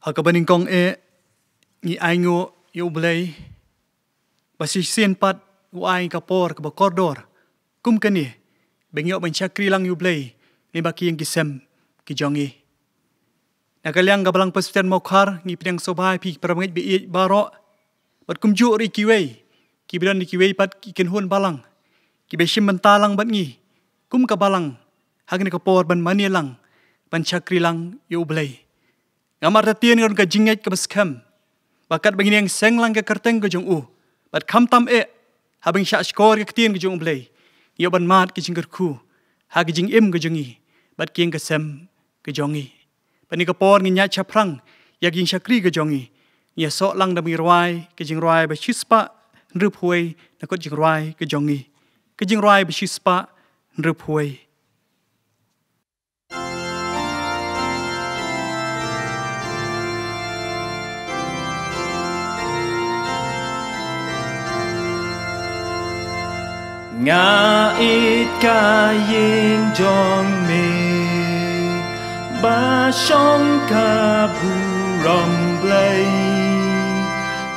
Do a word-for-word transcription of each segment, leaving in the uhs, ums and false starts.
Ha kaba nyngkong eh, ngi ainguh ïa U Blei ba shisien pat u ai ka por kaba kordor kum kane ba ngi ïoh ban shakri lang ïa U Blei lyngba ki ïing ki sem ki jong ngi. Na ka liang ka Balang Presbyterian Mawkhar ngi pdiang sngewbha ïa phi ki parabangeit ba ïeit baroh, bad kumjuh ruh ïa kiwei kiba don ïa kiwei pat ki kynhun balang kiba shim bynta lang bad ngi kum ka balang ha kane ka por ban mane lang, ban shakri lang ïa U Blei. Ngam artatien ka don ka jingngeit kaba skhem ba katba ngin ïeng seng lang ka kyrteng ka jong U, bad khamtam eh haba ngi shah shkor ka ktien ka jong U Blei, ngi ïoh ban mad ka jingkyrkhu ha ka jingim ka jong ngi bad ki ïing ki sem ki jong ngi. Bad ha kane ka por ngin ïaid shaphrang ïa ka jingshakri ka jong ngi. Ngi ïasoh lang da ba ngin rwai ka jingrwai ba shispah hynriewphew wei na kot jingrwai ka jong ngi. Ka jingrwai ba shispah hynriewphew wei. Nga ïeit ka ïing jong me ba shong ka burom Blei.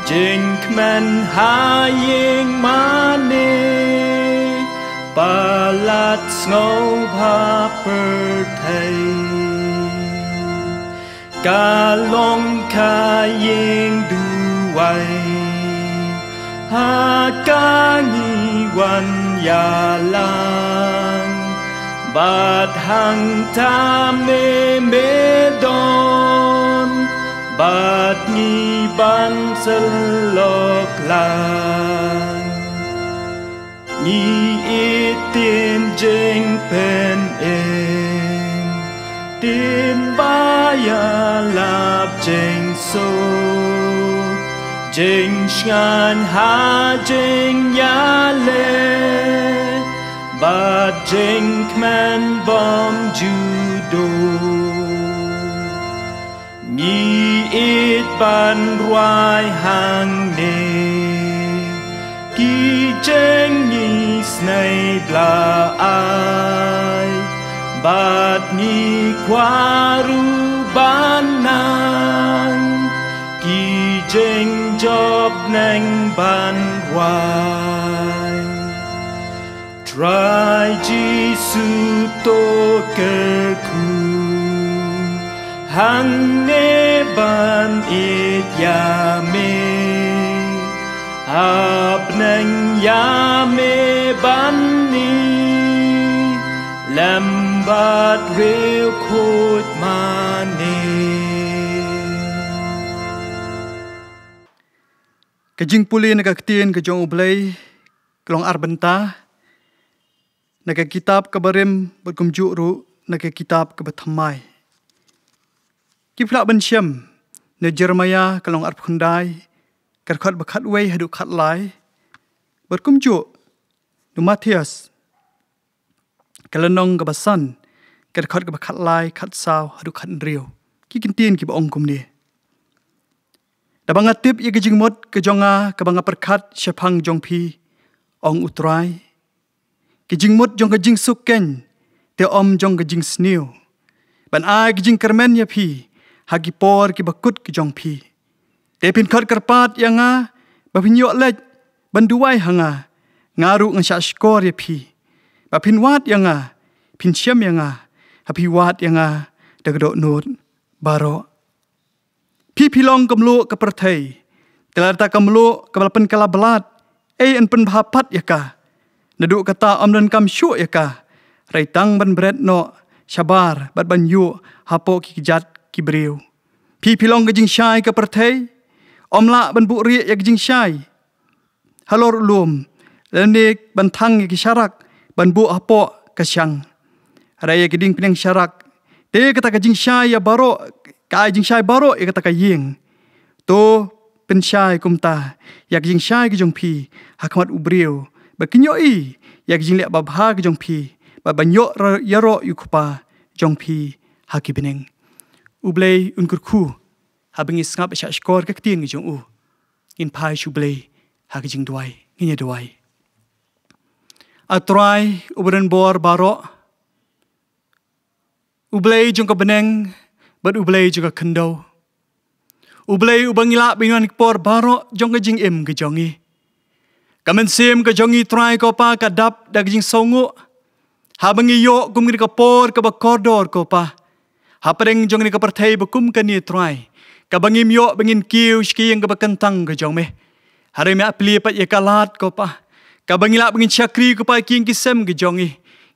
Jingkmen ha ïing mane palat sngewbha pyrthei. Ka long ka ïing duwai ha ka ngi wan ïalang, bad hangta me me don bad ngi ban syllok lang. Ngi ïeit tin jingpynim, tin ba ïalap jingsuk, jingshngaiñ ha jingïaleh bad jingkmen bymjuh. Ngi ïeit ban rwai hangne ki jingisynei ba la ai, bad ngi kwah ruh ban nang ki jingjop neng ban rwai. Trai Jisu, to kyrkhu hangne ban ïeit ïa me, ha bneng ïa me ban ïeit lem bad riewkhuid mane. Ka jingpule na ka ktien ka jong U Blei ka long ar bynta, na ka kitab kaba rim bad kumjuh ruh na ka kitab kaba thymmai. Ki phla ban shem na Jeremaïah ka long arphew khyndai, ka dkhot ba khatwei haduh khatlai, bad kumjuh na Mathaios ka lynnong kaba san, ka dkhot kaba khatlai, khatsaw haduh khathynriew. Ki kyntien kiba ong kumne: Da ba nga tip ïa ka jingmut ka jong nga kaba nga pyrkhat shaphang jong phi, ong U Trai, ka jingmut jong ka jingsuk keiñ, te ym jong ka jingsniew, ban ai ka jingkyrmen ïa phi ha ki por kiba kut ki jong phi. Te phin khot kyrpad ïa nga ba phin ïoh leit ban duwai ha nga, nga ruh ngan shah shkor ïa phi. Ba phin wad ïa nga, phin shem ïa nga, ha phi wad ïa nga da ka dohnud baroh. Phi phi long ka mluh ka pyrthei. Te lada ka mluh kaba la pynkylla blad, ei yn pynbha pat ïa ka? Naduh kata ym donkam shuh ïa ka, hynrei tang ban bret noh shabar bad ban ïuh hapoh ki kjat ki briew. Phi phi long ka jingshai ka pyrthei. Ym lah ban buhrieh ïa ka jingshai halor u lum, lane ban thang ïa ki sharak ban buh hapoh ka shang. Hynrei ïa ki diengphniang sharak, te kata ka jingshai ïa baroh, ka ai jingshai baroh ïa kata ka ïing. To pynshai kumta ïa ka jingshai ka jong phi ha khmat u briew, bad kin ïohi ïa ka jingleh babha ka jong phi, bad ban ïoh ra-, ïaroh ïa u Kpa jong phi ha ki bneng. U Blei un kyrkhu haba ngi sngap shah shkor ka ktien ka jong u. Ngin phai sha U Blei ha ka jingduwai. Ngin ïa duwai. A Trai uba don bor baroh, U Blei jong ka bneng bad U Blei jong ka khyndew, U Blei uba ngi lah ban wan ha ka por baroh jong ka jingim ka jong ngi. Ka mynsiem ka jong ngi Trai ko Pa ka dap da ka jingsngewnguh. Haba ngi ïoh kum kane ka por kaba kordor ko Pa, hapdeng jong kane ka pyrthei ba kum kane Trai, kaba ngim ïoh ba ngin kiew sha ka ïing kaba kyntang ka jong me. Hynrei me la plie pat ïa ka lad ko Pa, kaba ngi lah ba ngin shakri ko Pa ha ki ïing ki sem ka jong ngi.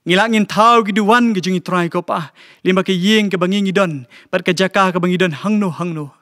Ngi lah ngin thaw ki duwan ka jong ngi Trai ko Pa, lyngba ka ïing kaba ngi ngi don bad ka jaka kaba ngi don hangno hangno.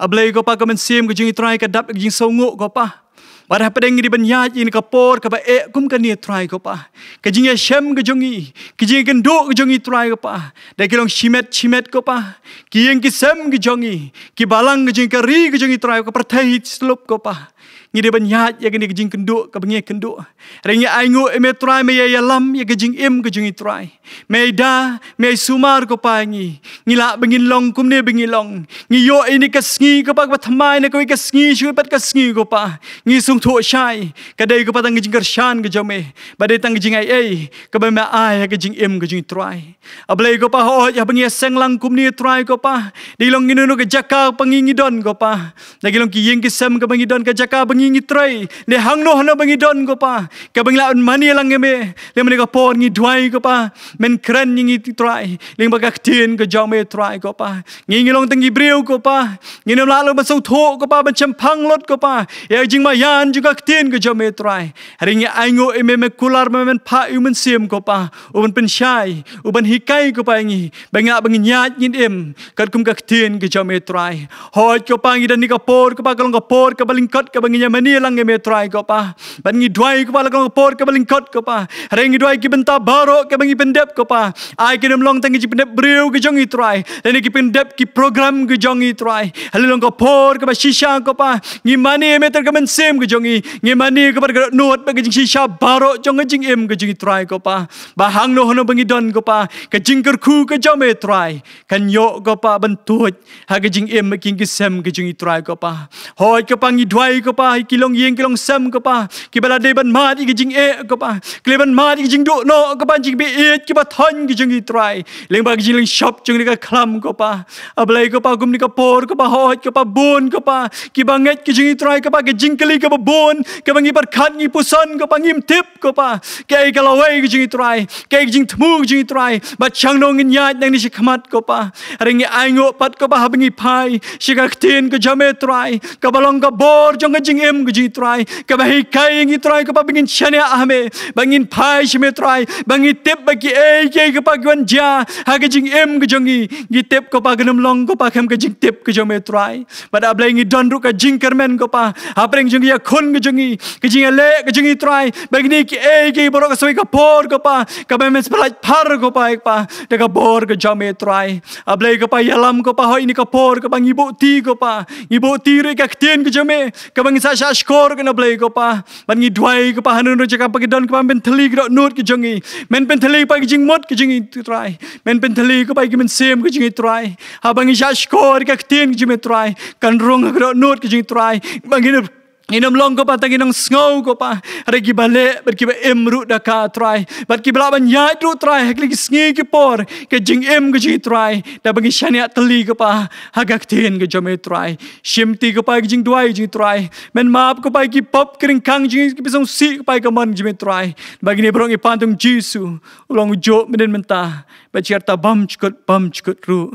A Blei ko Pa, ka mynsiem ka jong ngi Trai ka dap da ka jingsngewnguh ko Pa. Bad hapdeng ngi dei ban ïaid ïa kane ka por kaba eh kum kane Trai ko Pa, ka jingïashem ka jong ngi, ka jingkynduh ka jong ngi Trai ko Pa, da ki long shimet shimet ko Pa, ki ïing ki sem ka jong ngi, ki balang ka jong ngi, ka ri ka jong ngi Trai ko, ka pyrthei shlur ko Pa. Ngi dei ban ïaid ïa kane ka jingkynduh kaba ngi ïakynduh. Hynrei ngi ainguh ïa me Trai, me ïa ïalam ïa ka jingim ka jong ngi Trai. Me ïa da, me ïa sumar ko Pa ïa ngi. Ngi lah ba ngin long kumne ba ngi long. Ngi ïoh ïa kane ka sngi ko Pa kaba thymmai na kawei ka sngi sha kawei pat ka sngi ko Pa. Ngi sngewthuh shai ka dei ko Pa tang ka jingkyrshan ka jong me, bad dei tang ka jingaiei kaba me ai ha ka jingim ka jong ngi Trai. A Blei ko Pa, hooid haba ngi ïaseng lang kumne Trai ko Pa, dei long kino kino ka jaka ba ngi ngi don ko Pa, da ki long ki ïing ki sem kaba ngi don, ka jaka ba ngi ngi trei, ne hangno hangno ba ngi don ko Pa, kaba ngi lah ban mane lang ïa me, lyngba kane ka por ngi duwai ko Pa, men kren ïa ngi Trai lyngba ka ktien ka jong me Trai ko Pa. Ngi ngi long tang ki briew ko Pa, ngin ym lah long ban sngewthuh ko Pa, ban shemphang lut ko Pa ïa ka jingmaïan jong ka ktien ka jong me Trai. Hynrei ngi ainguh ïa me, me kular, me, men phah ïa u Mynsiem ko Pa, u ban pynshai, u ban hikai ko Pa ïa ngi, ba ngi lah ba ngin ïaid ngin im katkum ka ktien ka jong me Trai. Hooid ko Pa, ngi don ha kane ka por ko Pa, ka long ka por kaba lyngkot kaba ngin ïa mane lang ïa me Trai ko Pa. Bad ngi duwai ko Pa, la ka long ka por kaba lyngkot ko Pa, hynrei ngi duwai ki bynta baroh kiba ngi pyndep ko Pa, ai kin ym long tang ki jingpyndep briew ka jong ngi Trai, lane ki pyndep ki program ka jong ngi Trai. Hynrei long ka por kaba shisha ko Pa, ngi mane ïa me tang ka mynsiem ka jong ngi, ngi mane ko Pa ka dohnud bad ka jingshisha baroh jong ka jingim ka jong ngi Trai ko Pa. Ba hangno hangno ba ngi don ko Pa, ka jingkyrkhu ka jong me Trai kan ïoh ko Pa ban tuid ha ka jingim ki ïing ki sem ka jong ngi Trai ko Pa. Hooid ko Pa, ngi duwai ko Pa, ki longïing ki longsem ko Pa, kiba la dei ban mad ïa ka jingeh ko Pa, ki la dei ban mad ïa ka jingduh noh ko Pa, jingbieit kiba thoiñ ka jong ngi Trai, lyngba ka jinglynshop jong kane ka khlam ko Pa. A Blei ko Pa, kumne ka por ko Pa, hooid ko Pa, bun ko Pa kiba ngeit ka jong ngi Trai ko Pa, ka jingkylli kaba bun kaba ngi pyrkhat ngi puson ko Pa, ngim tip ko Pa kaei ka lawei ka jong ngi Trai, kaei ka jingthmu ka jong ngi Trai, bad shano ngin ïaid nangne shakhmat ko Pa. Hynrei ngi ainguh pat ko Pa, haba ngi phai sha ka ktien ka jong me Trai, kaba long ka bor jong ka jingim ka jong ngi Trai, kaba hikai ïa ngi Trai ko Pa, ba ngin shaniah ha me, ba ngin phai sha me Trai, ba ngi tip ba kiei kiei ko Pa ki wan jia ha ka jingim ka jong ngi, ngi tip ko Pa kan ym long ko Pa kum ka jingtip ka jong me Trai. Bad A Blei ngi don ruh ka jingkyrmen ko Pa, hapdeng jong ka ïakhun ka jong ngi, ka jingïaleh ka jong ngi Trai, ba kine kiei kiei baroh ka sa wei ka por ko Pa, kaba men sa pynlait phar ko Pa, ko Pa, da ka bor ka jong me Trai. A Blei ko Pa, ïalam ko Pa, hooid ha kane ka por ko Pa, ngi buh ti ko Pa, ngi buh ti ruh ïa ka ktien ka jong me, kaba ngin sa shahshkor ko na Blei ko Pa. Bad ngi duwai ko Pa, hangno hangno jaka ba ngi don ko Pa, men pynthylli ka dohnud ka jong ngi, men pynthylli Pa ka jingmut ka jong ngi Trai, men pynthylli ko Pa ka mynsiem ka jong ngi Trai. Haba ngi shahshkor ïa ka ktien ka jong me Trai, kan rung ha ka dohnud ka jong ngi Trai, ba ngin, ngin ym long ko Pa tang ki nongsngew ko Pa, hynrei kiba leh bad kiba im ruh da ka Trai, bad kiba lah ban ïaid ruh Trai ha kine ki sngi ki por ka jingim ka jong ngi Trai, da ba ngi shaniah tylli ko Pa ha ka ktien ka jong me Trai. Shimti ko Pa ïa ka jingduwai jong ngi Trai, men map ko Pa ïa ki pop ki ryngkang jong ngi kiba sngewsih ko Pa ïa ka mon ka jong me Trai. Ba kine baroh ngi pan ha u Jisu, u long u juh mynhynnin mynta bad sha kata bymjukut bymjukut ruh.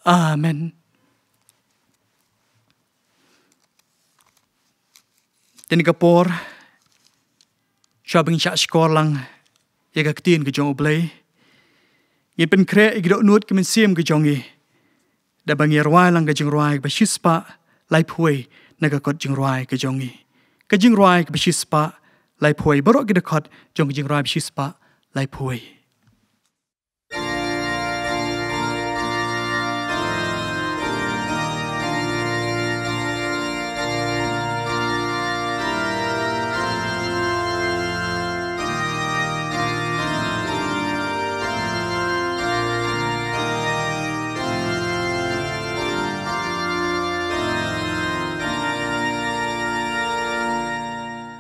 Amen. Ha kane ka por, shuwa ba ngin shahshkor lang ïa ka ktien ka jong U Blei, ngin pynkhreh ïa ka dohnud ka mynsiem ka jong ngi da ba ngin rwai lang ka jingrwai kaba shispah laiphew na ka kot jingrwai ka jong ngi. Ka jingrwai kaba shispah laiphew, baroh ki dkhot jong ka jingrwai kaba shispah laiphew.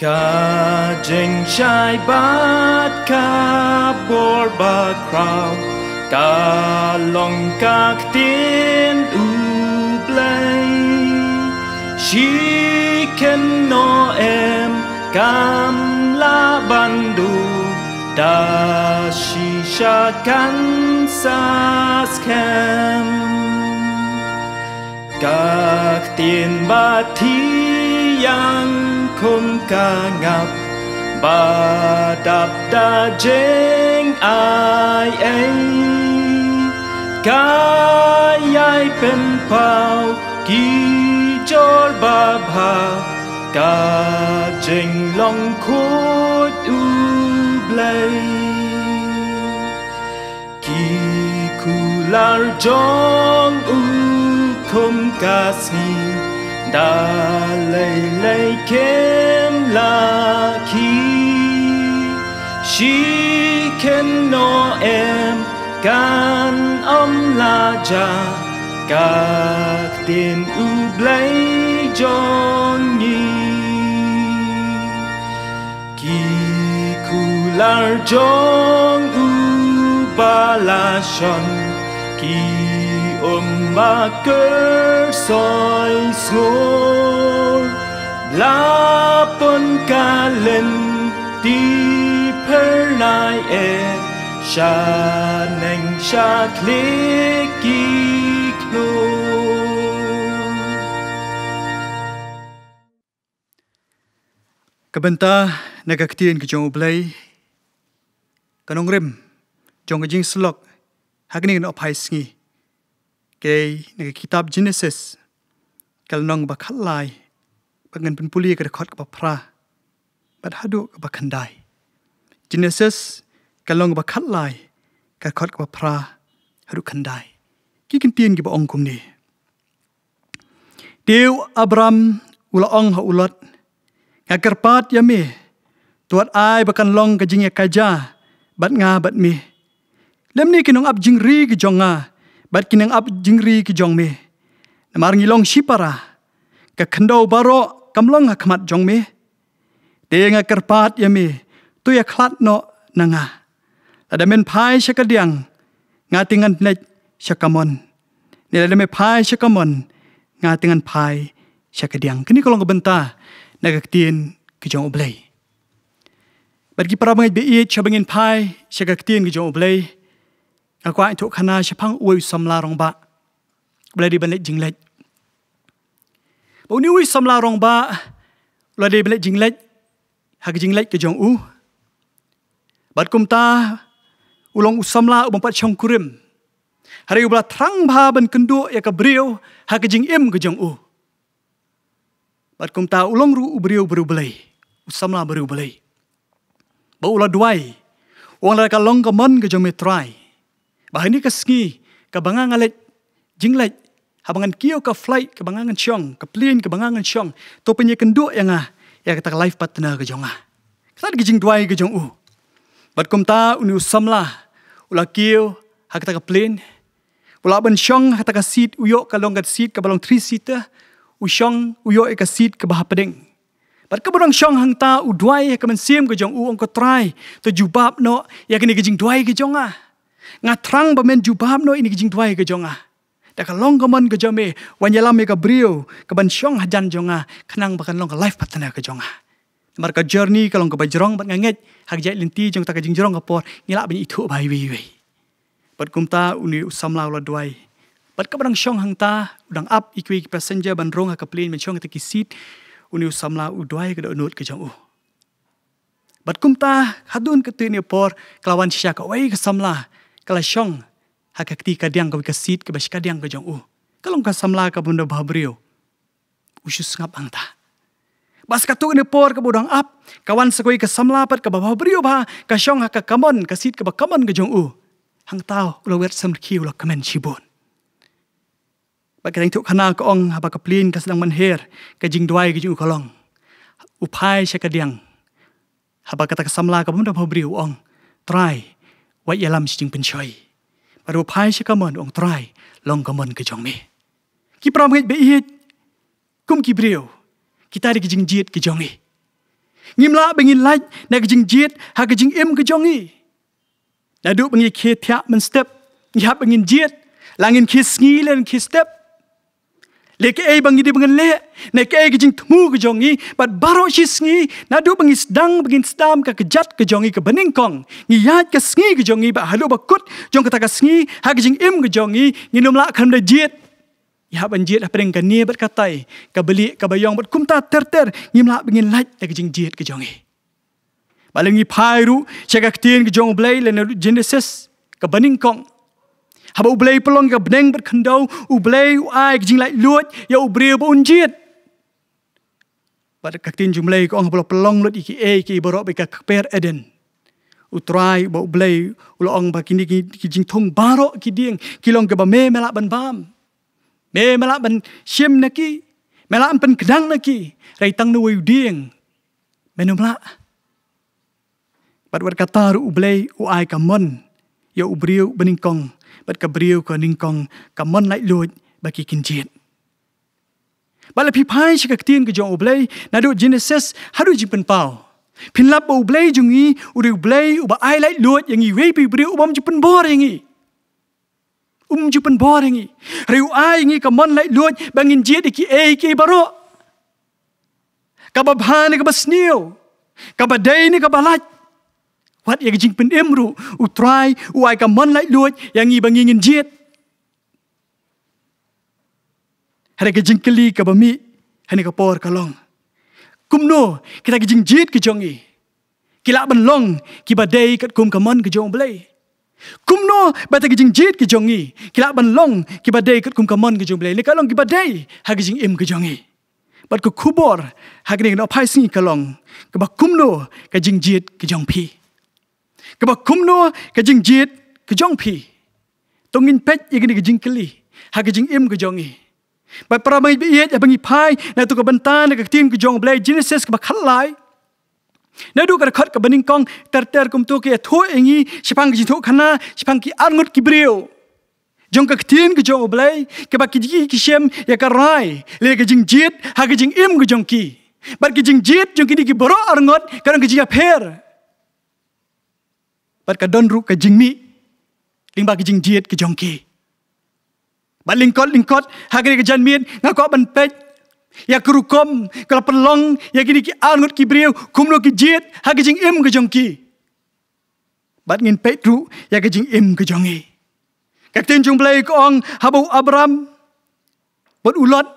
Ka jingshai bad ka bor bakhraw ka long ka ktien U Blei. Shi kynnoh em kan lah ban duh da shisha kan sa skhem. Ka ktien ba thiang kum ka ngap ba dap da jingai ei. Ka ïai pynpaw ki jor ba bha, ka jinglong khuid U Blei. Ki kular jong U kum ka sngi, da lei lei kim lah khih. Shi kynnoh em kan ym lah jah, ka ktien U Blei jong ngi. Ki kular jong U ba la shon, ki um ba kyrsoi sngur. La pun ka lynti phyrnai eh, sha neng sha khlieh ki khlur. Ka bynta na ka ktien ka jong U Blei, ka nongrim jong ka jingsyllok ha kane ka nohphai sngi, ka dei na ka kitab Genesis, ka lynnong ba khatlai, ba ngan pynpule ka dkhot kaba phra bad haduh kaba khyndai. Genesis, ka lynnong ba khatlai, ka dkhot kaba phra haduh khyndai. Ki kyntien kiba ong kumne. Te u Abram u la ong ha u Lot, nga kyrpad ïa me, to wat ai ba kan long ka jingïakajia bad nga bad me, lymne ki nongap jingri ki jong nga bad ki nongap jingri ki jong me. Namar ngi long shipara, ka khyndew baroh kam long ha khmat jong me. Te nga kyrpad ïa me, to ïakhlad noh na nga. Lada men phai sha kadiang, nga te ngan leit sha kamon. Ne lada me phai sha kamon, nga te ngan phai sha kadiang. Kane ka long ka bynta na ka ktien ka jong U Blei. Bad ki para bangeit ba ïeit, sha ba ngin phai sha ka ktien ka jong U Blei, nga kwah ïathuh khana shaphang uwei u samla rangbah ba la dei ban leit jingleit. Ba une uwei u samla rangbah u la dei ban leit jingleit ha ka jingleit ka jong u. Bad kumta u long u samla u bym pat shongkurim, hynrei u ba la thrang bha ban kynduh ïa ka briew ha ka jingim ka jong u. Bad kumta u long ruh u briew bariewblei, u samla bariewblei. Ba u la duwai, u ong, lada ka long ka mon ka jong me Trai, ba ha kane ka sngi kaba nga nga leit jingleit, haba ngan kiew ka flight kaba nga ngan shong, ka plane kaba nga ngan shong, to pynïakynduh ïa nga ïa kata ka life partner ka jong nga. Kata ka jingduwai ka jong u. Bad kumta une u samla u la kiew ha kata ka plane, u lah ban shong ha kata ka seat, u ïoh ka long ka seat kaba long three seater, u shong, u ïoh ïa ka seat kaba hapdeng. Bad kaba u dang shong hangta u duwai ha ka mynsiem ka jong u, u ong, ko Trai, to jubab noh ïa kane ka jingduwai ka jong nga. Nga thrang ba men jubab noh ïa kane ka jingduwai ka jong nga. Da ka long ka mon ka jong me, wan ïalam ïa ka briew kaban shong hajan jong nga, khnang ba kan long ka life partner ka jong nga. Namar ka journey ka long kaba jrong bad nga ngeit ha ka jait lynti jong kata ka jingjrong ka por ngi lah ban ithuh bha iwei iwei. Bad kumta une u samla u la duwai. Bad kaba dang shong hangta, u dang ap ïa kiwei ki passenger ban rung ha ka plane ban shong ha kata ki seat, une u samla u duwai ha ka dohnud ka jong u. Bad kumta hadien katei ne por ka la wan shisha kawei ka samla ka la shong ha ka kti kadiang, kawei ka seat kaba shi kadiang ka jong u. Ka long ka samla kaba ym da bhabriew. U shu sngap hangta. Bad sa katei ne por kaba u dang ap, ka wan sa kawei ka samla pat kaba bhabriew bha, ka shong ha ka kamon, ka seat kaba kamon ka jong u. Hangta u la wet samrkhie, u la kmen shibun. Bad ka dang ïathuh khana ka ong, haba ka plane ka sdang ban her, ka jingduwai ka jong u ka long, u phai sha kadiang. Haba kata ka samla kaba ym da bhabriew u ong, Trai, wat ïalam shi jingpynshoi. Bad u phai sha kamon, u ong, Trai, long kamon ka jong me. Ki para bangeit ba ïeit, kum ki briew, kita dei ki jingjied ki jong ngi. Ngim lah ba ngin lait na ki jingjied ha ka jingim ka jong ngi. Naduh ba ngi khie thiah mynstep, ngi hap ba ngin jied, la ngin khie sngi lane khie step. Leh kaei ba ngi dei ba ngin leh, ne kaei ka jingthmu ka jong ngi, bad baroh shi sngi, naduh ba ngi sdang, ba ngin sdang ka kjat ka jong ngi kaba nyngkong, ngi ïaid ka sngi ka jong ngi, bad haduh ba kut jong kata ka sngi, ha ka jingim ka jong ngi, ngin ym lah khlem da jied. Ïa ban jied hapdeng kane bad katai, ka balieh, ka baïong, bad kumta ter ter, ngim lah ba ngin lait da ka jingjied ka jong ngi. Bad lada ngi phai ruh sha ka ktien ka jong U Blei, lane Genesis kaba nyngkong, haba U Blei u pynlong ka bneng bad khyndew, U Blei u ai ka jinglaitluid ïa u briew ba un jied. Bad ka ktien jong U Blei ka ong, haba la pynlong lut ïa kiei kiei baroh bad ka kper Eden, U Trai, bad U Blei u la ong ba kine ki, ki jingthung baroh ki dieng ki long kiba me, me lah ban bam. Me, me lah ban shim na ki. Me lah ban pynkdang na ki. Hynrei tang na uwei u dieng men ym lah. Bad wat kata ruh U Blei u ai ka mon ïa u briew ba nyngkong bad ka briew ka nyngkong, ka mon laitluid ba ki kin jied. Bad lada phi phai sha ka ktien ka jong U Blei, naduh Genesis haduh Jingpynpaw, phin lap ba U Blei jong ngi u dei U Blei uba ai laitluid ïa ngi, uwei pa uwei u briew, um ju pynbor ïa ngi. Um ju pynbor ïa ngi. Hynrei u ai ïa ngi ka mon laitluid ba ngin jied ïa kiei kiei baroh, kaba bha ne kaba sniew, kaba dei ne kaba lait. Wat ïa ka jingpynim ruh, U Trai u ai ka mon laitluid ïa ngi ba ngi ngin jied. Hynrei ka jingkylli kaba mih ha kane ka por ka long, kumno kita ki jingjied ki jong ngi ki lah ban long kiba dei katkum ka mon ka jong U Blei? Kumno ba kita ki jingjied ki jong ngi ki lah ban long kiba dei katkum ka mon ka jong U Blei, lane ka long kiba dei ha ka jingim ka jong ngi? Bad ka khubor ha kane ka nongphai sngi ka long kaba kumno ka jingjied ka jong phi? Kaba kumno ka jingjied ka jong phi? To ngin peit ïa kane ka jingkylli ha ka jingim ka jong ngi. Bad para bangeit ba ïeit, haba ngi phai na kato ka bynta na ka ktien ka jong U Blei, Genesis kaba khatlai, naduh ka dkhot kaba nyngkong ter ter, kumto ka ïathuh ïa ngi shaphang ka jingïathuhkhana shaphang ki arngut ki briew jong ka ktien ka jong U Blei, kiba ki, ki, ki shem ïa ka rai lane ka jingjied ha ka jingim ka jong ki. Bad ka jingjied jong kine ki baroh arngut ka don ka jingïapher. Bad ka don ruh ka jingmih lyngba ka jingjied ka jong ki. Bad lyngkot lyngkot ha kane ka janmiet nga kwah ban peit ïa ka rukom ka la pynlong ïa kine ki arngut ki briew, kumno ki jied ha ka jingim ka jong ki. Bad ngin peit ruh ïa ka jingim ka jong ngi. Ka ktien jong U Blei ka ong, haba u Abram bad u Lot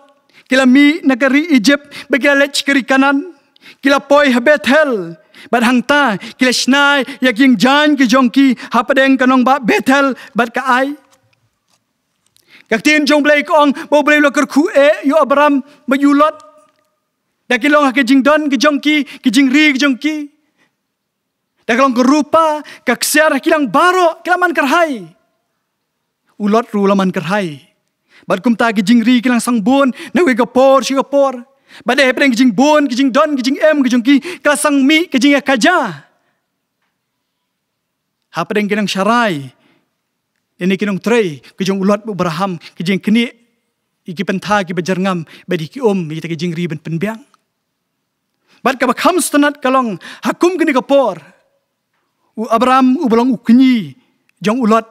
ki la mih na ka ri Ijipt bad ki la leit sha ka ri Kanaan, ki la poi ha Bethel, bad hangta ki la shna ïa ki ïing jaiñ ki jong ki hapdeng ka nongbah Bethel bad ka Ai. Ka ktien jong U Blei ka ong ba U Blei u la kyrkhu eh ïa u Abram bad ïa u Lot. Da ki long ha ka jingdon ka jong ki, ka jingri ka jong ki, da ka long ka rupa, ka ksiar, ha ki liang baroh ki la man kyrhai. U Lot ruh u la man kyrhai. Bad kumta ki jingri ki la sdang bun na kawei ka por sha ka por. Bad dei hapdeng ki jingbun, ki jingdon, ki jingem ki jong ki, ki la sdang mih ka jingïakajia hapdeng ki nongsharai lane ki nongtrei ka jong u Lot bad u Abraham, ki jingknieh ïa ki pynthor kiba jyrngam bad ïa ki um, ïa kita ki jingri ban pynbiang. Bad kaba kham sngewtynnat ka long, ha kum kane ka por, u Abram uba long u kñi jong u Lot,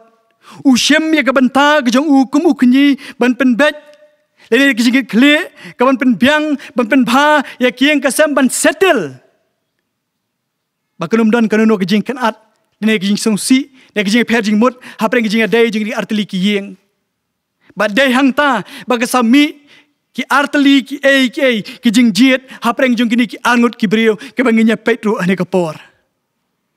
u shim ïa ka bynta ka jong u kum u kñi ban pynbeit lane ka jingkitkhlieh, ka ban pynbiang, ban pynbha ïa ka ïing ka sem, ban settle. Ba kan ym don kano kano ka jingkynad, ne ka jingsngewsih, ne ka jingpher jingmut hapdeng ka jingïadei jong ki artylli ki ïing. Bad dei hangta ba ka sa mih ki artylli kiei kiei ki jingjied hapdeng jong kine ki arngut ki briew, kiba ngin ïa peit ruh ha kane ka por.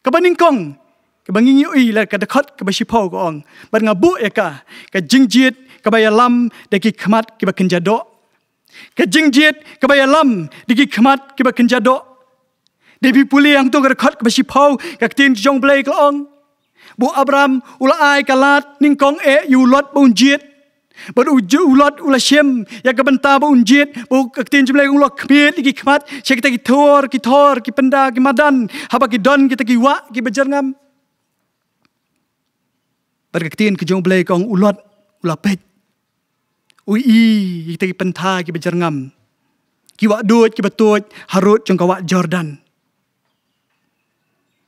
Kaba nyngkong, kaba ngin ïohi la ka dkhot kaba shiphew ka ong, bad nga buh ïa ka, ka jingjied kaba ïalam da ki khmat kiba kynja doh. Ka jingjied kaba ïalam da ki khmat kiba kynja doh. Dei phi pule hangto ka dkhot kaba shiphew, ka ktien jong U Blei ka la ong, ba u Abram u la ai ka lad nyngkong eh ïa u Lot ba un jied. Bad u, u Lot u la shim ïa ka bynta ba un jied, bad ka ktien jong U Blei ka ong u la khmied ïa ki khmat sha kita ki thor, ki thor, ki pynda, ki madan, haba ki don kita ki wah kiba jyrngam. Bad ka ktien ka jong U Blei ka ong u Lot u la peit, u ïohi ïa kita ki pynthor kiba jyrngam, ki wah duid kiba tuid harud jong ka wah Jordan.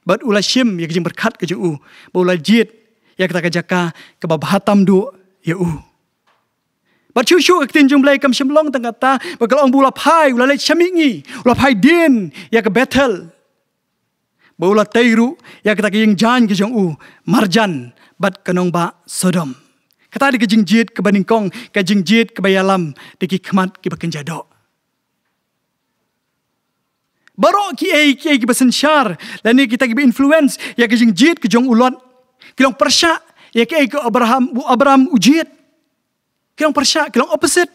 Bad u la shim ïa ka jingpyrkhat ka jong u, bad u la jied ïa kata ka jaka kaba bha tam duh ïa u. Bad shuh shuh ka ktien jong U Blei kam shym long tang kata, ba ka la ong ba u la phai, u la leit sha mihngi, u la phai dien ïa ka Bethel. Ba u la tei ruh ïa kata ka ïing jaiñ ka jong u marjan bad ka nongbah Sodom. Kata dei ka jingjied kaba nyngkong, ka jingjied kaba ïalam da ki khmat kiba kynja doh. Baroh kiei kiei kiba synshar lane kita kiba influence ïa ka jingjied ka jong u Lot, ki long pyrshah ïa kiei ka Abraham, u Abraham u jied. Ki long pyrshah, ki long opposite.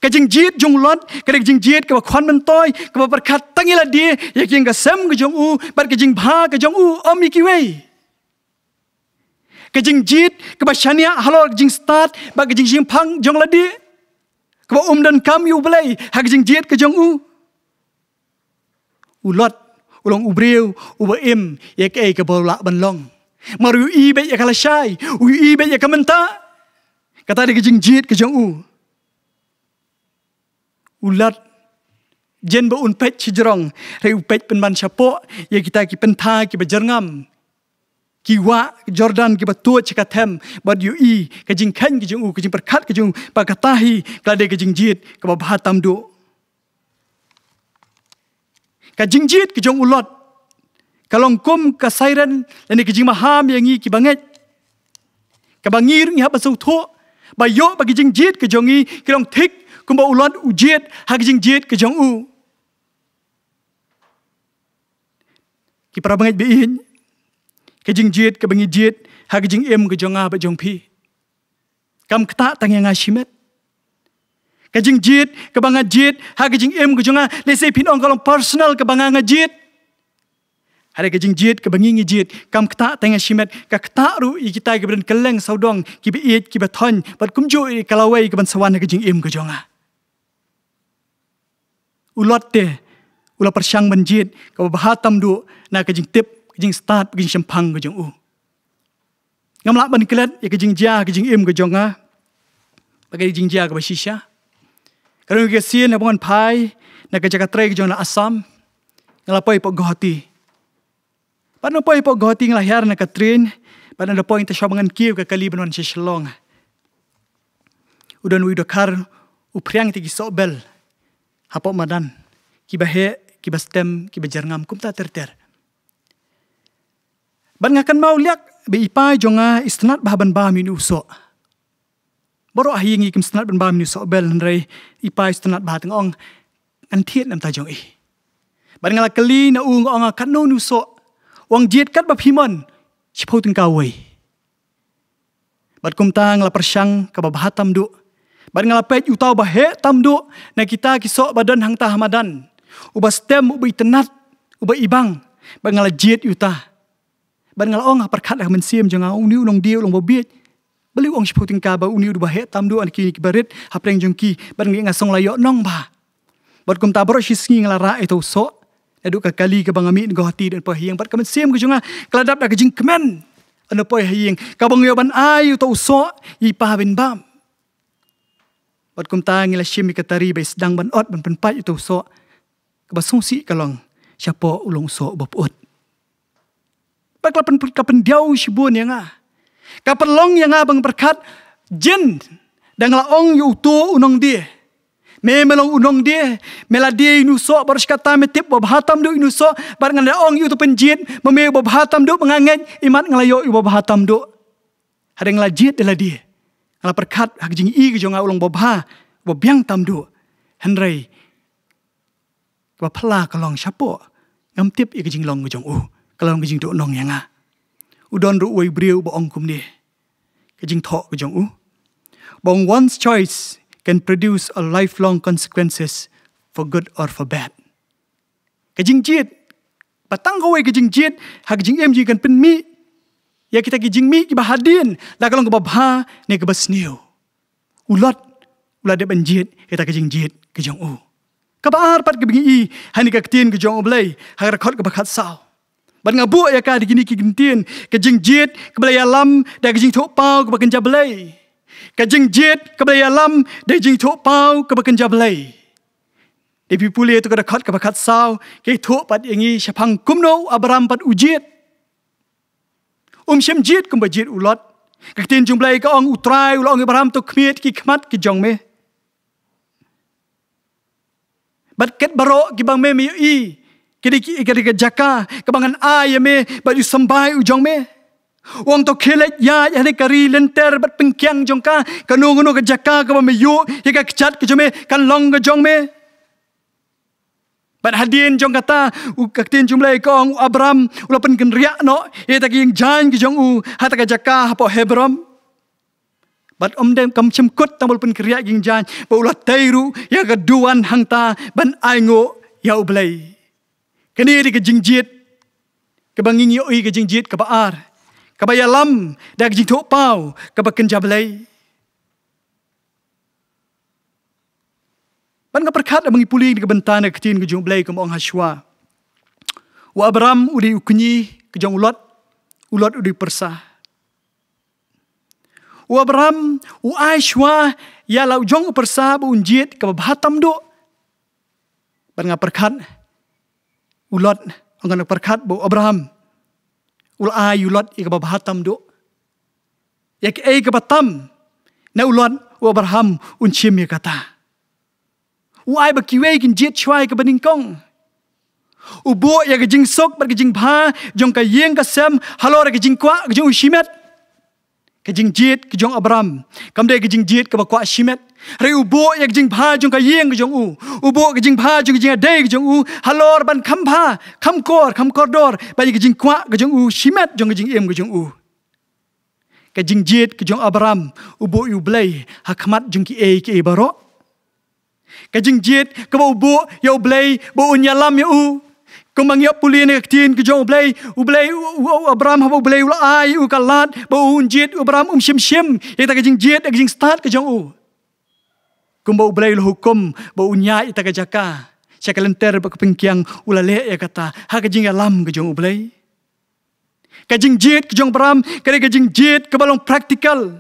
Ka jingjied jong u Lot ka dei ka jingjied kaba khwan myntoi, kaba pyrkhat tang ïa lade, ïa ka ïing ka sem ka jong u bad ka jingbha ka jong u, ym ïa kiwei. Ka jingjied kaba shaniah halor ka jingstad bad ka jingshemphang jong lade, kaba um donkam ïa U Blei ha ka jingjied ka jong u. U Lot u long u briew uba im ïa kaei kaba u lah ban long. Mar u ïohi beit ïa ka lashai, u ïohi beit ïa ka mynta. Kata dei ka jingjied ka jong u. U Lot, jan ba un peit shajrong, hynrei u peit pynban shapoh ïa kita ki pynthai kiba jyrngam, ki wah Jordan kiba tuid sha ka them, bad u ïohi ka jingkheiñ ka jong u, ka jingpyrkhat ka jong u ba kata hi ka la dei ka jingjied kaba bha tam duh. Ka jingjied ka jong u Lot ka long kum ka siren lane ka jingmaham ïa ngi kiba ngeit, kaba ngi ruh ngi hap ban sngewthuh ba ïoh ba ka jingjied ka jong ngi ka long thik kumba u Lot u jied ha ka jingjied ka jong u. Ki para bangeit ba ïeit, ka jingjied kaba ngi jied ha ka jingim ka jong nga bad jong phi, kam ktah tang ïa nga shimet. Ka jingjied kaba nga jied ha ka jingim ka jong nga, lehse phin ong ka long personal kaba nga nga jied. Hynrei ka jingjied kaba ngi ngi jied kam ktah tang ïa nga shimet, ka ktah ruh ïa kita kiba don kylleng sawdong, kiba ïeit, kiba thoiñ, bad kumjuh ïa ka lawei kaban sa wan ha ka jingim ka jong nga. U Lot te u la pyrshang ban jied kaba bha tam duh na ka jingtip, ka jingstad, ka jingshemphang ka jong u. Ngam lah ban klet ïa ka jingjia ka jingim ka jong nga, ba ka jingjia kaba shisha. Ka dang ka sien haba ngan phai na ka jaka trei ka jong nga na Assam, nga la poi hapoh Guwahati. Bad nga poi hapoh Guwahati nga la hiar na ka train, bad nga da poi, nga ta shwa ba ngan kiew ka kali ban wan sha Shillong. U don uwei u dkhar, u phriang ïa ki soh bel hapoh madan, kiba heh, kiba stem, kiba jyrngam, kumta ter ter. Bad nga kynmaw liak ba i pa jong nga i sngewtynnat bha ban bam ïa une u soh. Baroh ha ïing kim sngewtynnat ban bam ïa une u soh bel, hynrei i pa i sngewtynnat bha, te nga ong, ngan thied na bynta jong i. Bad nga la kylli na u, nga ong, katno une u soh? U ong, jied katba phi mon, shiphew tyngka uwei. Bad kumta nga la pyrshang kaba bha tam duh. Bad nga la peit ïa uta uba heh tam duh na kita ki soh ba don hangta ha madan, uba stem, uba itynnat, uba ibang. Bad nga la jied ïa uta. Bad nga la ong ha pyrkhat ha ka mynsiem jong nga, une u long die, u long ba bieit. Balei u ong shiphew tyngka, ba une u dei uba heh tam duh, ha kine kiba rit hapdeng jong ki, bad nga, nga sngew la ïoh nong bha. Bad kumta baroh shi sngi nga la rah ïa uta u soh naduh ka kali kaba nga mih na Guwahati da poi ha ïing, bad ka mynsiem ka jong nga ka la dap da ka jingkmen. Ynda poi ha ïing, kaba nga ïoh ban ai ïa uta u soh ïa i pa ban bam. Bad kumta ngi la shim ïa ka tari ba i sdang ban ot ban pynpait ïa uta u soh. Kaba sngewsih ka long, shapoh u long u soh uba pyut. Bad ka la pyn, ka pyndiaw shibun ïa nga. Ka pynlong ïa nga ba nga pyrkhat, jin, da nga la ong ïa uto u nongdie, me, me long u nongdie, me la die ïa une u soh, baroh shi katta me tip uba bha tam duh ïa une u soh, bad nga la ong ïa uto u pynjied ba me uba bha tam duh, ba nga ngeit imat nga la ïoh ïa uba bha tam duh. Hynrei nga la jied da lade, nga la pyrkhat ha ka jingïohi ka jong nga u long uba bha, uba biang tam duh. Hynrei kaba phylla ka long shapoh, ngam tip ïa ka jinglong ka jong u, ka long ka jingduh nong ïa nga. U don ruh uwei u briew uba ong kumne, ka jingthoh ka jong u, ba ong, one's choice can produce a lifelong consequences for good or for bad. Ka jingjied, ba tang kawei ka jingjied ha ka jingim jong ngi kan pynmih ïa kita ki jingmih kiba hadien, la ka long kaba bha ne kaba sniew. U Lot u la dep ban jied ïa kata ka jingjied ka jong u. Kaba ar pat kaba ngi i ha kane ka ktien ka jong U Blei, ha ka dkhot kaba khatsaw. Bad nga buh ïa ka da kine ki kyntien, ka jingjied kaba la ïalam da ka jingthoh paw kaba kynja Blei. Ka jingjied kaba la ïalam da ka jingthoh paw kaba kynja Blei. Dei phi pule ïa uto ka dkhot kaba khatsaw, ka ïathuh pat ïa ngi shaphang kumno u Abraham pat u jied. Um shym jied kumba jied u Lot. Ka ktien jong U Blei ka ong, U Trai u la ong ïa u Abraham, to khmied ki khmat ki jong me. Bad kat baroh kiba me me ïohi, ka dei ki, ka dei ka jaka kaba ngan ai ïa me bad u symbai u jong me. U ong, to khie leit ïaid hangne ka ri lynter bad pynkiang jong ka, kano kano ka jaka kaba me ïoh ïa ka kjat ka jong me kan long ka jong me. Bad hadien jong kata, u, ka ktien jong U Blei ka ong, u Abram u la pynkynriah noh ïa kata ka ïing jaiñ ka jong u ha kata ka jaka hapoh Hebron. Bad ym dei, kam shym kut tang ba u la pynkynriah ïa ka ïing jaiñ, bad u la tei ruh ïa ka duwan hangta ban ainguh ïa U Blei. Kane ka dei ka jingjied kaba ngi ïohi, ka jingjied kaba ar, kaba ïalam da ka jingthoh paw kaba kynja Blei. Bad nga pyrkhat haba ngi pule ïa ka bynta na ka ktien ka jong U Blei, kumba ong hashwa, u Abram u dei u kñi ka jong u Lot, u Lot u dei u pyrsa. U Abram u ai shwa ïa la u jong u pyrsa ba un jied kaba bha tam duh. Bad nga pyrkhat u Lot, nga pyrkhat ba u Abram u la ai u Lot ïa kaba bha tam duh. Ïa kaei kaba tam na u Lot, u Abram un shim ïa kata. U ai ba kiwei kin jied shwa ïa kaba nyngkong. U buh ïa ka jingsuk bad ka jingbha jong ka ïing ka sem halor ka jingkwah ka jong u shimet. Ka jingjied ka jong u Abram kam dei ka jingjied kaba kwah shimet. Hynrei u buh ïa ka jingbha jong ka ïing ka jong u, u buh ka jingbha jong ka jingïadei ka jong u halor ban kham bha, kham kor, kham kordor bad ïa ka jingkwah ka jong u shimet jong ka jingim ka jong u. Ka jingjied ka jong u Abram, u buh ïa U Blei ha khmat jong kiei kiei baroh. Ka jingjied kaba u buh ïa U Blei ba un ïalam ïa u. Kumba ngi ïa pule na ka ktien ka jong U Blei, U Blei, u, u, u Abram, haba U Blei u la ai ïa u ka lad ba un jied, u Abram um shym shim ïa kata ka jingjied da ka jingstad ka jong u. Kumba U Blei u la hukum ba un ïaid ïa kata ka jaka sha ka lynter bad ka pynkiang, u la leh ïa kata ha ka jingïalam ka jong U Blei. Ka jingjied ka jong u Abram ka dei ka jingjied kaba long practical.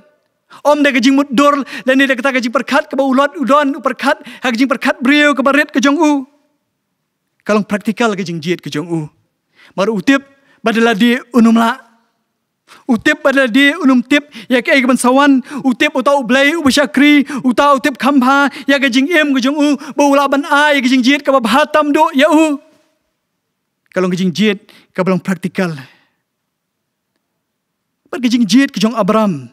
Ym dei ka jingmutdur lane dei kata ka jingpyrkhat kaba u Lot u don u pyrkhat ha ka jingpyrkhat briew kaba rit ka jong u. Ka long practical ka jingjied ka jong u. Namar u tip ba da lade un ym lah. U tip ba da lade un ym tip ïa kaei kaban sa wan. U tip uta U Blei uba shakri, uta u tip kham bha ïa ka jingim ka jong u, ba u lah ban ai ïa ka jingjied kaba bha tam duh ïa u. Ka long ka jingjied kaba long practical. Bad ka jingjied ka jong u Abram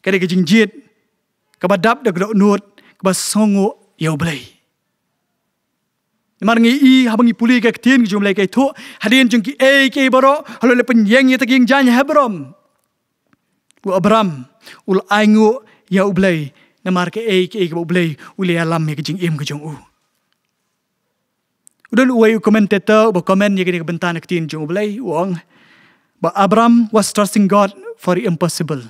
ka dei ka jingjied kaba dap da ka dohnud kaba sngewnguh ïa U Blei. Namar ngi i haba ngi pule ka ktien ka jong U Blei ka ïathuh, hadien jong kiei kiei baroh, halor la pynïeng ïa kata ka ïing jaiñ Hebron, u Abram u la ainguh ïa U Blei namar kaei kaei kaba U Blei u la ïalam ïa ka jingim ka jong u. U don uwei u commentator uba comment ïa kane ka bynta na ka ktien jong U Blei, u ong ba Abram was trusting God for the impossible.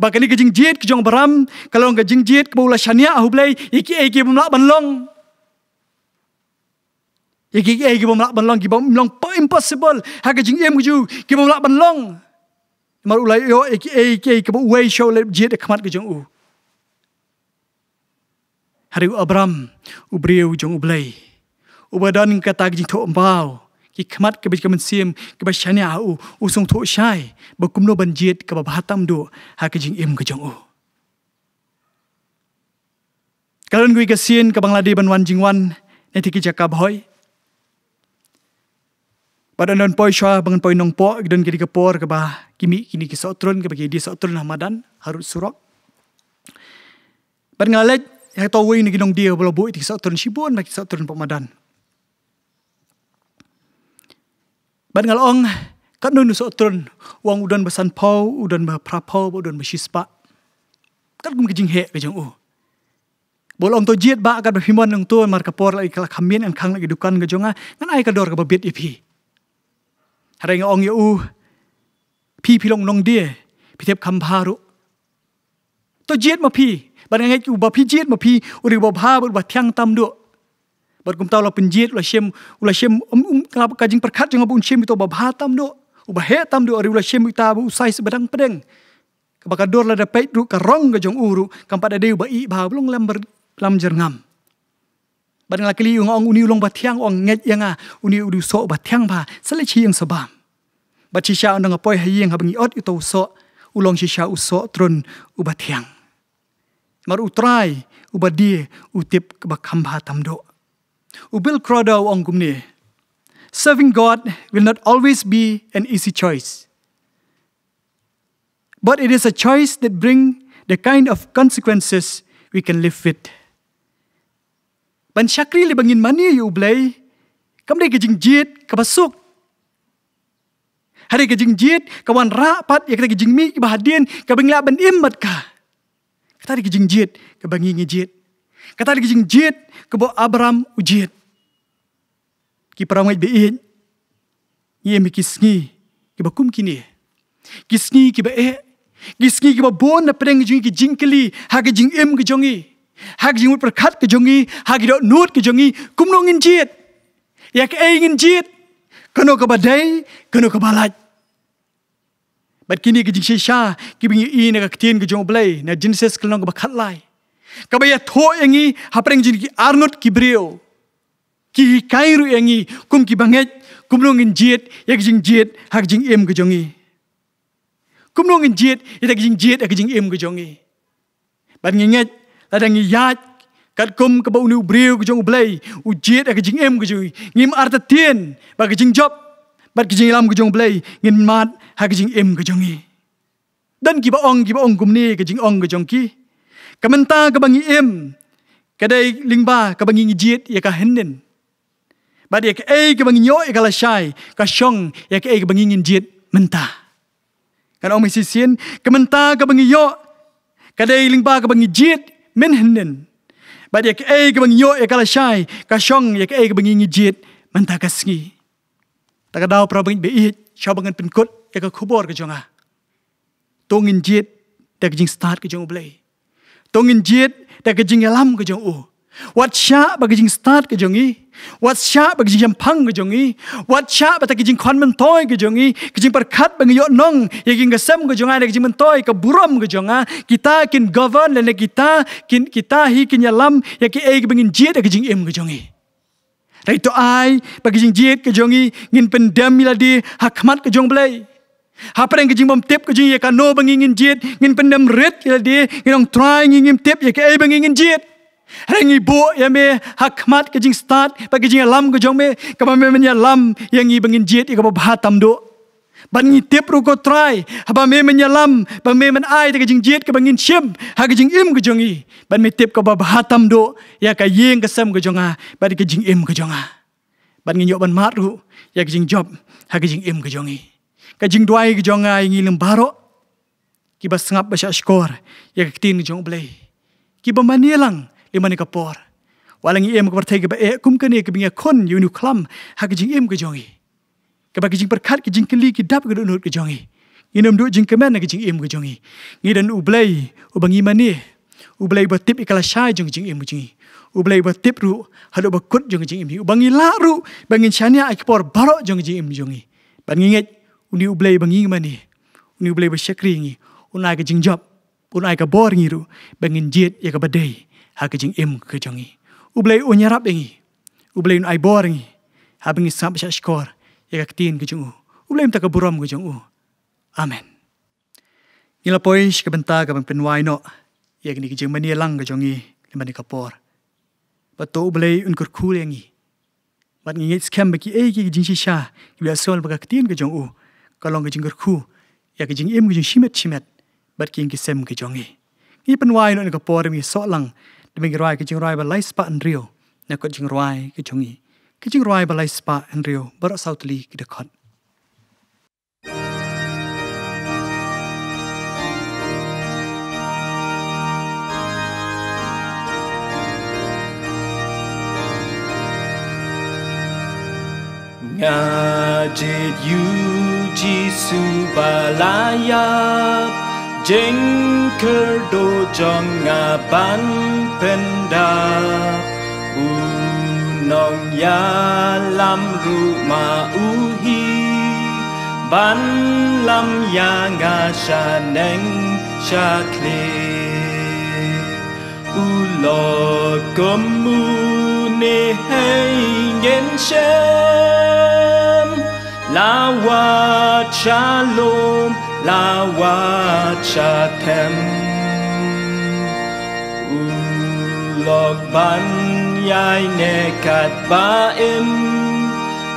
Ba kane ka jingjied ka jong u Abram ka long ka jingjied kaba u la shaniah ha U Blei ïa kiei kiei ki bym lah ban long. Ïa kiei kiei ki bym lah ban long, ki bym long, impossible ha ka jingim ka jong u, ki bym lah ban long. Namar u la ïoh ïa kiei kiei kaba uwei shuh u la jied ha khmat ka jong u. Hynrei u Abram, u briew jong U Blei, uba don kata ka jingthoh paw, ki khmat kiba, ki mynsiem kiba shaniah ha u, u sngewthuh shai ba kumno ban jied kaba bha tam duh ha ka jingim ka jong u. Ka don kawei ka sien kaba nga la dei ban wan jingwan na kata ka jaka ba hoi. Bad ynda ngan poi shuwa ba ngan poi Nongpoh, ki don kine ki por kaba ki mih kine ki sohtrun, kaba ki die sohtrun ha madan harud surok. Bad nga la leit ha uta uwei na ki nongdie ba la buh ïa ki sohtrun, shibun ba ki sohtrun hapoh madan. Bad nga la ong, katno u sohtrun? U ong u don ba sanphew, u don ba phraphew, bad u don ba shispah. Katkum ka jingheh ka jong u. Ba u la ong, to jied bah katba phi mon, ong to, namar ka por la, ka la kham miet, ngan khang la ki dukan ka jong nga, ngan ai ka dor kaba bit ïa phi. Hynrei nga ong ïa u, phi, phi long nongdie, phi tip kham bha ruh. To jied ma phi, bad nga ngeit uba phi jied ma phi u dei uba bha bad uba thiang tam duh. Bad kumta u la pynjied, u la shim, u la shim, um, um, ka la, ka jingpyrkhat jong nga ba un shim ïa uta uba bha tam duh, uba heh tam duh, hynrei u la shim ïa uta ba u size ba dang pdeng. Kaba ka dur lada peit ruh, ka rong ka jong u ruh kam pat da dei uba ih bha, ba long lam ber-, lam jyrngam. Bad nga la kylli ïa u, nga ong, une u long ba thiang? U ong, ngeit ïa nga, une u dei u soh ba thiang bha, sa leit sha ïing sa bam. Bad shisha ynda nga poi ha ïing, haba ngi ot ïa uta u soh, u long shisha u soh trun uba thiang. Namar u Trai uba die u tip kaba kham bha tam duh. U Bill Crowder u ong kumne: "Serving God will not always be an easy choice, but it is a choice that bring the kind of consequences we can live with." Ban shakri lei ba ngin mane ïa U Blei kam dei ka jingjied kaba suk. Hynrei ka jingjied ka wanrah pat ïa kita ki jingmih kiba hadien kaba ngi lah ban im bad ka. Kata dei ka jingjied kaba ngi ngi jied. Kata dei ka jingjied kaba u Abraham u jied. Ki para bangeit ba ïeit, ngi im ha ki sngi kiba kum kine. Ki sngi kiba eh, ki sngi kiba bun na pdeng jong ngi ki jingkylli ha ka jingim ka jong ngi, ha ka jingmut pyrkhat ka jong ngi, ha ki dohnud ka jong ngi. Kumno ngin jied? Ïa kaei ngin jied? Kano kaba dei, kano kaba lait? Bad kine ki jingshisha kiba ngi ïohi na ka ktien ka jong U Blei na Genesis ka lynnong kaba khatlai, kaba ïathuh ïa ngi hapdeng jong ki arngut ki briew. Ki hikai ruh ïa ngi kum ki bangeit kumno ngin jied ïa ka jingjied ha ka jingim ka jong ngi. Kumno ngin jied ïa ka jingjied ha ka jingim ka jong ngi. Bad ngi ngeit, lada ngi ïaid katkum kaba une u briew ka jong U Blei u jied ha ka jingim ka jong ngi, ngim artatien ba ka jingjop bad ka jingïalam ka jong U Blei ngin mad ha ka jingim ka jong ngi. Don kiba ong, kiba ong kumne ka jingong ka jong ki: Ka mynta kaba ngi im ka dei lyngba kaba ngi ngi jied ïa ka hynnin. Bad ïa kaei kaba ngi ïoh ïa ka lashai ka shong ïa kaei kaba ngi ngin jied mynta. Ngan ong mynta shisien, ka mynta kaba ngi ïoh ka dei lyngba kaba ngi jied mynhynnin. Bad ïa kaei kaba ngi ïoh ïa ka lashai ka shong ïa kaei kaba ngi ngi jied mynta ka sngi. Ta ka daw para bangeit ba ïeit, shuwa ba ngan pynkut ïa ka khubor ka jong nga, to ngin jied da ka jingstad ka jong U Blei. To ngin jied da ka jingïalam ka jong u. Wat shah ba ka jingstad ka jong ngi, wat shah ba ka jingshemphang ka jong ngi, wat shah ba ta ka jingkhwan myntoi ka jong ngi, ka jingpyrkhat ba ngi ïoh nong ïa ka ïing ka sem ka jong nga da ka jingmyntoi ka burom ka jong nga, kita kin govern lane kita kin, kita hi kin ïalam ïa kaei kaba ngin jied da ka jingim ka jong ngi. Hynrei to ai ba ka jingjied ka jong ngi ngin pyndem ïa lade ha khmat ka jong U Blei. Hapdeng ka jingbymtip ka jong ngi ïa kano ba ngi ngin jied, ngin pyndem rit ïa lade, ngin ong, Trai, ngi ngim tip ïa kaei ba ngi ngin jied. Hynrei ngi buh ïa me ha khmat ka jingstad bad ka jingïalam ka jong me, kaba me men ïalam ïa ngi ba ngin jied ïa kaba bha tam duh. Bad ngi tip ruh, ko Trai, haba me men ïalam, ba me men ai da ka jingjied kaba ngin shim ha ka jingim ka jong ngi, bad me tip kaba bha tam duh ïa ka ïing ka sem ka jong nga bad ka jingim ka jong nga. Bad ngin ïoh ban mad ruh ïa ka jingjop ha ka jingim ka jong ngi. Ka jingduwai ka jong nga ïa ngi lem baroh kiba sngap ba shahshkor ïa ka ktien ka jong U Blei, kiba mane lang lem ha kane ka por. Wat la ngi im ha ka pyrthei kaba eh kum kane, kaba ngi ïakhun ïa une u khlam ha ka jingim ka jong ngi, kaba ka jingpyrkhat, ka jingkylli ki dap ha ka dohnud ka jong ngi, ngin ym duh jingkmen ha ka jingim ka jong ngi. Ngi don U Blei uba ngi mane, U Blei uba tip ïa ka lashai jong ka jingim ka jong ngi, U Blei uba tip ruh haduh ba kut jong ka jingim, uba ngi lah ruh ba ngin shaniah ha ki por baroh jong ka jingim ka jong ngi. Bad ngi ngeit une U Blei ba ngi mane, une U Blei ba shakri ïa ngi, un ai ka jingjop, un ai ka bor ïa ngi ruh ba ngin jied ïa kaba dei ha ka jingim ka jong ngi. U Blei un ïarap ïa ngi, U Blei un ai bor ïa ngi haba ngi sngap shahshkor ïa ka ktien ka jong u. U Blei un ai ka burom ka jong u. Amen. Ngi la poi sha ka bynta kaba pynwai noh ïa kane ka jingmane lang ka jong ngi lem ha kane ka por. Bad to U Blei un kyrkhu ïa ngi. Bad ngi ngeit skhem ba kiei kiei ki jingshisha kiba ïasoh bad ka ktien ka jong u ka long ka jingkyrkhu ïa ka jingim ka jong ngi shimet shimet bad ki ïing ki sem ka jong ngi. Ngi pynwai noh ha kane ka por, ngi soh lang da ba ngi rwai ka jingrwai ba lai spah hynriew na ka kot jingrwai ka jong ngi. Ka jingrwai ba lai spah hynriew, baroh saw tylli ki dkhot. Nga jied ïa u Jisu ba la ïap, jingkyrduh jong nga ban pynda. U nongïalam ruh ma u hi, ban lam ïa nga sha neng sha khlieh. U lok kum une hei ngin shem, la wad shalom la wat sha them. U lok ban ïaineh katba im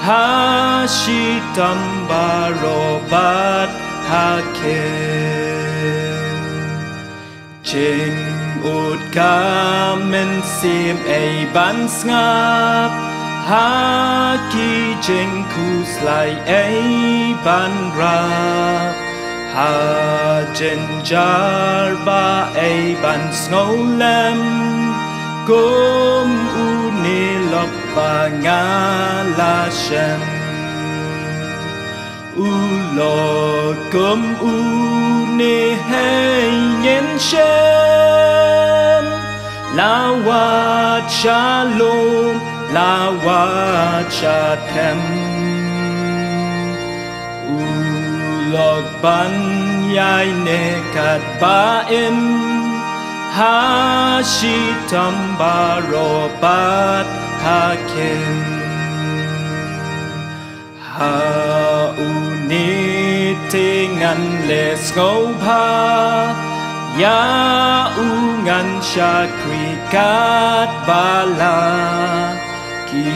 ha shitom baroh bad ha khim. Jingud ka mynsiem ei ban sngap ha ki jingkhuslai ei ban rap ha jynjar ba ei ban sngewlem. Kum une lok ba nga la shem. U lok kum une hei ngin shem. La wat sha lum, la wat sha them. U lok ban ïaineh katba im ha shitom baroh bad ha khim. Ha une te ngan leh sngewbha ïa u, ngan shakri katba lah. Ki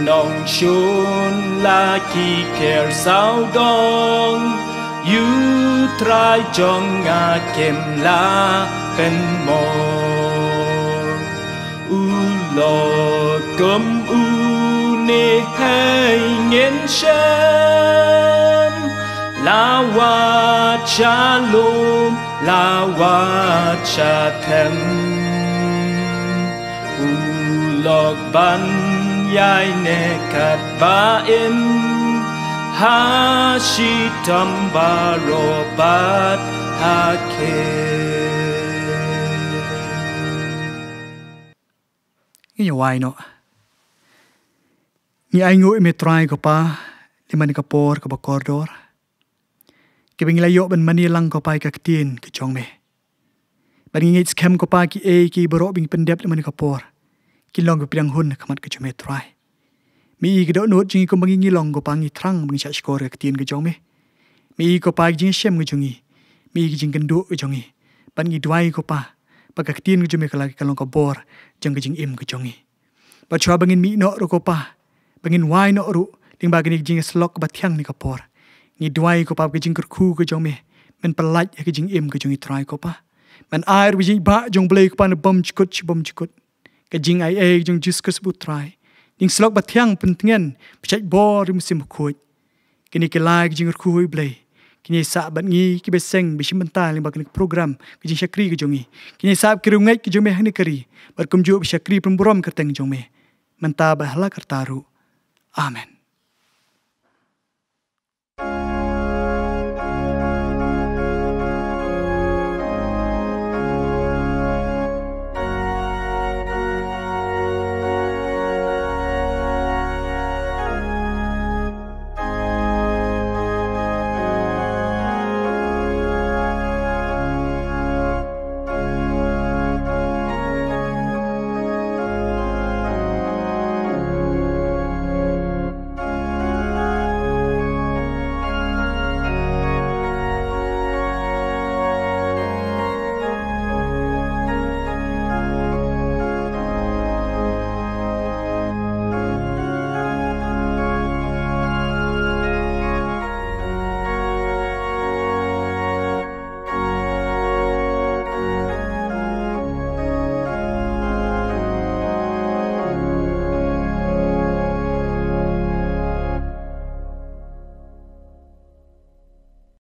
nongshun la ki kher sawdong, ïa U Trai jong nga kim lah pynmong. U lok kum une hei ngin shem. La wat sha lum, la wat sha them. U lok ban ïaineh katba im ha shitom baroh bad ha khim. Ngi ïa wai noh. Ngi ainguh ïa me Trai ko Pa, lymne ha kane ka por kaba kordor, kaba ngi la ïoh ban mane lang ko Pa ïa ka ktien ka jong me. Bad ngi ngeit skhem ko Pa, kiei kiei baroh ba ngi pyndep lymne ha kane ka por, kin long kaba pdiang hun ha khmat ka jong me Trai. Me i ka dohnud jong ngi kumba ngi ngi long ko Pa, ngi thrang ba ngi shahshkor ïa ka ktien ka jong me. Me i ko Pa ka jingïashem ka jong ngi. Me i ka jingkynduh ka jong ngi. Bad ngi duwai ko Pa ba ka ktien ka jong me ka la ka long ka bor jong ka jingim ka jong ngi. Bad shuwa ba ngin mih noh ruh ko Pa, ba ngin wai noh ruh lyngba kane ka jingïasyllok kaba thiang ha kane ka por, ngi duwai ko Pa ba ka jingkyrkhu ka jong me men pyllait ha ka jingim ka jong ngi Trai ko Pa. Men ai ruh ka jingïaibah jong U Blei ko Pa na bymjukut shi bymjukut. Ka jingaiei jong U Jisu Khrist U Trai, jingïasyllok bathiang pyntngen, pynshait bor ïa u Mynsiem Bakhuid. Kine ki lai ki jingkyrkhu, hooid Blei, kin ïasah bad ngi kiba seng ba shim bynta lyngba kane ka program ka jingshakri ka jong ngi. Kin ïasah ki riewngeit ka jong me ha kane ka ri, bad kumjuh ba shakri pynburom kyrteng jong me mynta bad ha la karta ruh. Amen.